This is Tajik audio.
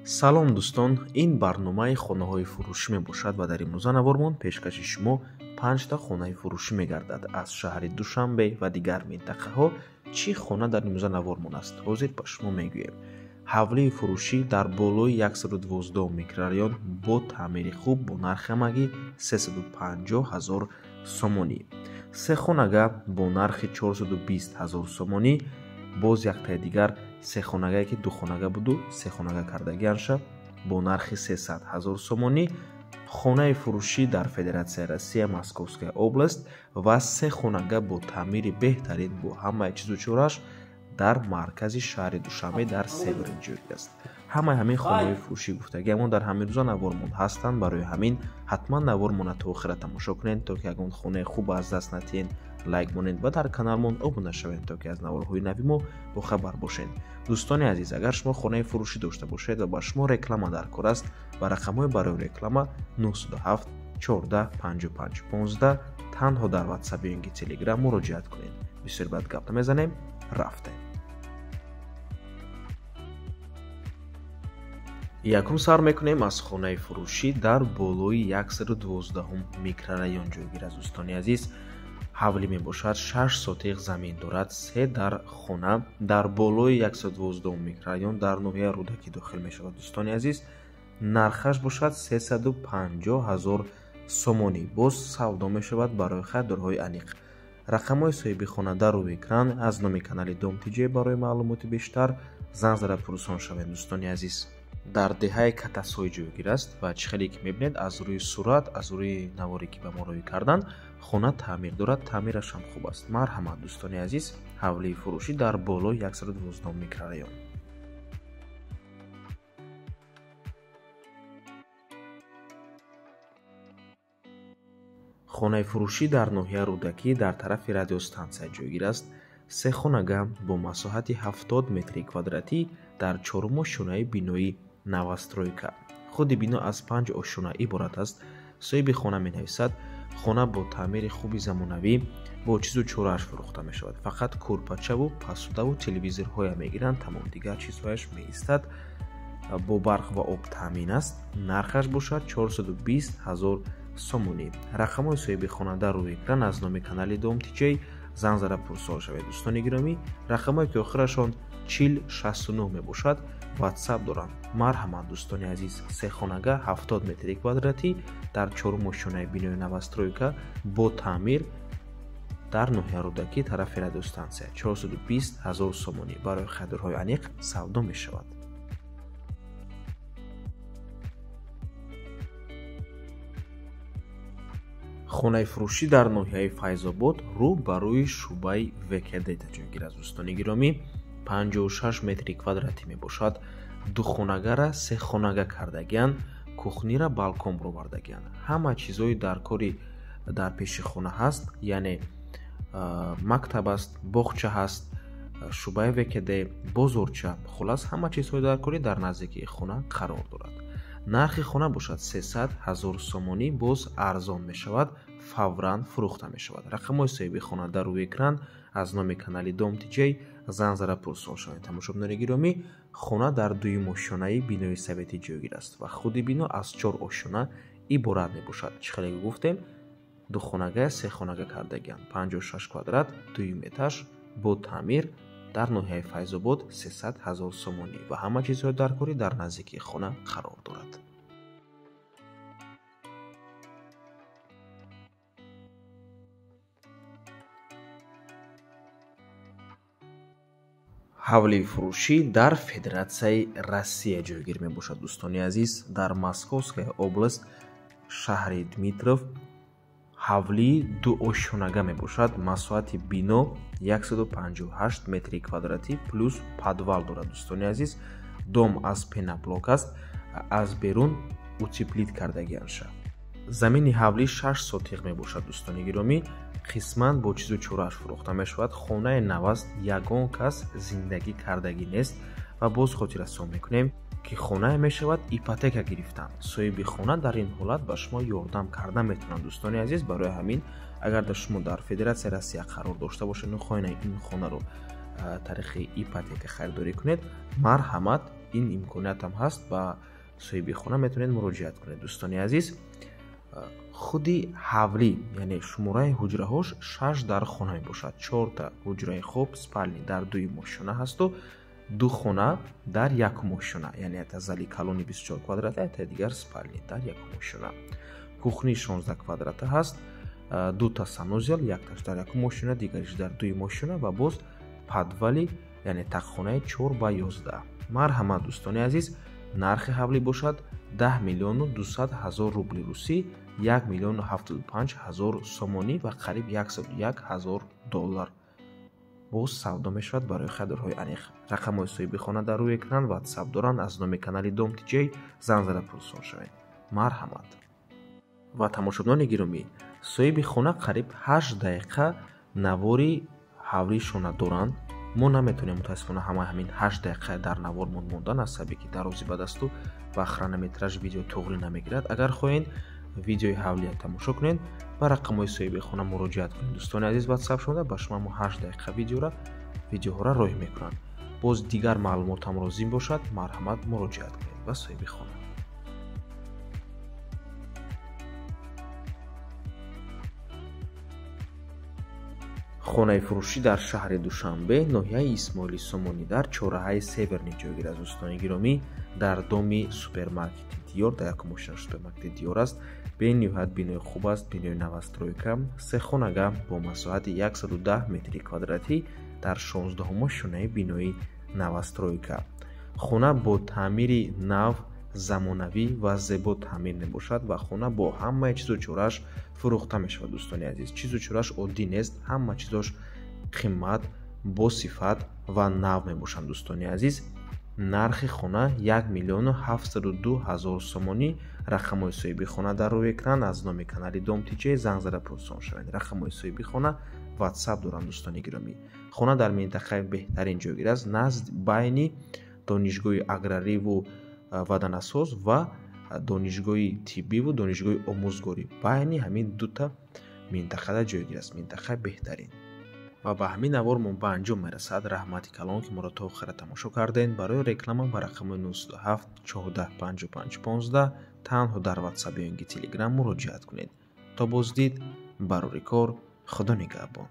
Салом дӯстон, ин барномаи хонаҳои фурӯшӣ мебошад ва дар имрӯза навормон пешкаши шумо 5та хонаи фурӯшӣ мегардад аз шаҳри Душанбе ва дигар минтақаҳо. Чӣ хона дар имрӯза навормон аст, ҳозир ба шумо мегӯем. Ҳавлии фурӯшӣ дар болои 112 микрорайон бо таъмири хуб бо нархи ҳамагӣ 350 000 сомонӣ. Се хонага бо нархи 420 000 сомонӣ. Боз яктаи дигар се хонагае ки ду хонага буду се хонага кардагианша бо нархи 300 000 сомонӣ. Хонаи фурӯшӣ дар Федератсияи Россия, Московская область ва се хонага бо таъмири беҳтарин бо ҳамаи чизу чораш дар маркази шаҳри Душанбе дар Северин ҷойгир аст. Ҳамаи ҳамин хонаҳои фурӯшӣ гуфтагиамон дар ҳамин рӯза навормон ҳастанд. Барои ҳамин ҳатман навормона то охира тамошо кунед, то ки ягон хонаи хуб аз даст натиҳед. Лайк монед ва дар каналмон обуна шавед, то ки аз наворҳои нави мо бохабар бошед. Дӯстони азиз, агар шумо хонаи фурӯшӣ дошта бошед ва ба шумо реклама дар кор аст, ба рақамҳои барои реклама 907 14 55 15 танҳо дар WhatsApp ё инки Telegram муроҷиат кунед. Бисёр бад гап намезанем, рафтем. Якум сар мекунем аз хонаи фурӯшӣ дар болои 112 микрорайон ҷойгир аст. Дӯстони азиз, ҳавлӣ мебошад, 6 сотиқ замин дорад, 3 дар хона дар болои 112 микрорайон дар ноҳияи Рӯдакӣ дохил мешавад. Дӯстони азиз, нархаш бошад 350 000 сомонӣ. Боз савдо мешавад барои харидорҳои аниқ. Рақамҳои соҳиби хона дар рӯи экран. Аз номи канали Дом ТЖ барои маълумоти бештар занг зада пурсон шавед. Дӯстони азиз, дар деҳаи Катасой ҷойгир аст ва чӣ хеле ки мебинед аз рӯи сурат, аз рӯи наворе ки ба мо рӯй карданд, хона таъмир дорад, таъмираш ҳам хуб аст. Марҳамат дӯстони азиз, ҳавлии фурӯшӣ дар болои 112 микрорайон. Хонаи фурӯшӣ дар ноҳияи Рӯдакӣ дар тарафи радиостансия ҷойгир аст. Се хонага бо масоҳати 70 метри квадратӣ дар чорум ошёнаи бинои новостройка. Худи бино аз 5 ошёна иборат аст. Соҳиби хона менависад, хона бо таъмири хуби замонавӣ бо чизу чорааш фурӯхта мешавад. Фақат кӯрпачаву пасудаву телевизорҳоя мегиранд, тамом, дигар чизҳояш меистад. Бо барқ ва об таъмин аст. Нархаш бошад 420 000 сомонӣ. Рақамҳои соҳиби хона дар рӯи экран. Аз номи канали Дом ТЖ занг зада пурсол шавед. Дӯстони гиромӣ, рақамҳое ки охирашон 4069 мебошад, WhatsApp доранд. Марҳамат дӯстони азиз, се хонага 70 метри квадратӣ дар чорум ошёнаи бинои новостройка бо таъмир дар ноҳияи Рӯдакӣ тарафи радиостансия 420 000 сомонӣ барои харидорҳои аниқ савдо мешавад. Хонаи фурӯшӣ дар ноҳияи Файзобод рӯ ба рӯи шӯъбаи ВКД ҷойгир аст. Дӯстони гиромӣ, 56 метри квадратӣ мебошад. Ду хонагара се хонага кардагианд, кухнира балкон баровардагианд. Ҳама чизҳои дар кори дар пеши хона ҳаст, яъне мактаб аст, боғча ҳаст, шӯъбаи ВКД, бозорча, хулас ҳама чизҳои дар кори дар наздикии хона қарор дорад. Нархи хона бошад 300 000 сомонӣ, боз арзон мешавад, фавран фурӯхта мешавад. Рақамҳои соҳиби хона дар рӯи экран. Аз номи канали Дом ТЖ занг зада пурсон шавед. Тамошобинони гиромӣ, хона дар дуюм ошёнаи бинои советӣ ҷойгир аст ва худи бино аз 4 ошёна иборат мебошад. Чӣ хеле гуфтем, ду хонага се хонага кардагианд. 56 квадрат, дуюм этаж бо таъмир дар ноҳияи Файзобод 300 000 сомонӣ ва ҳама чизҳои даркорӣ дар наздикии хона қарор дорад. Ҳавлии фурӯшӣ дар Федератсияи Россия ҷойгир мебошад. Дӯстони азиз, дар Московская область, шаҳри Дмитров, ҳавлии дуошёнага мебошад. Масоҳати бино 158 метри квадратӣ плюс подвал дорад. Дӯстони азиз, дом аз пеноблок аст, аз берун утеплит кардагианша. Замини ҳавлӣ 6 сотиқ мебошад. Дӯстони гиромӣ, қисман бо чизу чорааш фурӯхта мешавад. Хонаи нав аст, ягон кас зиндагӣ кардагӣ нест ва боз хотиррасон мекунем, ки хонае мешавад ипотека гирифтан. Соҳиби хона дар ин ҳолат ба шумо ёрдам карда метавонад. Дӯстони азиз, барои ҳамин агар дар шумо дар Федератсияи Россия қарор дошта бошед, хоҳед ин хонаро тариқи ипотека харидорӣ кунед, марҳамат Ин имконият ҳам ҳаст, ба соҳиби хона метавонед муроҷиат кунед. Дӯстони азиз, худи ҳавлӣ, яъне шумораи ҳуҷраҳош 6 дар хона мебошад. 4та ҳуҷраи хоб спальни дар дуюм ошёна ҳасту 2 хона дар якум ошёна, яъне якта зали калони 24 квадрата, якта дигар спальни дар якум ошёна. Кухни 16 квадрата ҳаст, 2та санузел, якташ дар якум ошёна, дигариш дар дуюм ошёна ва боз подвали, яъне тақхонаи 4 ба 11. Марҳамат, дӯстони азиз, нархи ҳавлӣ бошад 10 миллиону 200 ҳазор рубли русӣ, 1 миллиону 75 ҳазор сомонӣ ва қариб 101 ҳазор доллар. Боз савдо мешавад барои харидорҳои аниқ. Рақамҳои соҳиби хона дар рӯи экран, WhatsApp доранд. Аз номи канали Дом TJ занг зада пурсон шавед. Марҳамат. Ва тамошобинони гиромӣ, соҳиби хона қариб 8 дақиқа навори ҳавлишона доранд. Мо наметавонем мутаассифона ҳамаи ҳамин 8 дақиқа дар навор мондан, аз сабаби ки дарози ба дасту ва хронометраж видео туғрӣ намегирад. Агар хоҳед видеои ҳавлия тамошо кунед, ба рақамҳои соҳиби хона муроҷиат кунед. Дӯстони азиз, WhatsApp шуда ба шумо 8 дақиқа видеоҳоро роҳ мекунанд. Боз дигар маълумотам лозим бошад, марҳамат муроҷиат кунед ба соҳиби хона. Хонаи фурӯшӣ дар шаҳри Душанбе, ноҳияи Исмоили Сомонӣ, дар чорраҳаи Северни ҷойгир аст. Дӯстони гиромӣ, дар доми супермаркети Диёр, дар якум ошёна супермаркети Диёр аст. Бениҳоят бинои хуб аст, бинои новостройка, сехонага бо масоҳати 110 метри квадратӣ дар 16 ошёнаи бинои новостройка. Хона бо таъмири нав, замонавӣ ва зебо таъмир мебошад ва хона бо ҳамаи чизу чорааш фурӯхта мешавад. Дӯстони азиз, чизу чорааш оддӣ нест, ҳама чизош қимат, бо сифат ва нав мебошанд. Дӯстони азиз, нархи хона 1 миллиону 702 ҳазор сомонӣ. Рақамҳои соҳиби хона дар рӯи экран. Аз номи канали Дом TJ занг зада пурсон шавед. Рақамҳои соҳиби хона WhatsApp доранд. Дӯстони гиромӣ, хона дар минтақаи беҳтарин ҷойгир аст, назд байни донишгоҳи аграриву ваданасоз ва донишгоҳи тиббиву донишгоҳи омӯзгорӣ. Байни ҳамин дута минтақада ҷойгир аст, минтақаи беҳтарин. Ва ба ҳамин навормон ба анҷом мерасад. Раҳмати калон, ки моро то охира тамошо кардед. Барои реклама ба рақами 907 14 55 15 танҳо дар WhatsApp ё инки Telegram муроҷиат кунед. То боздид, барори кор, Худо нигаҳбон.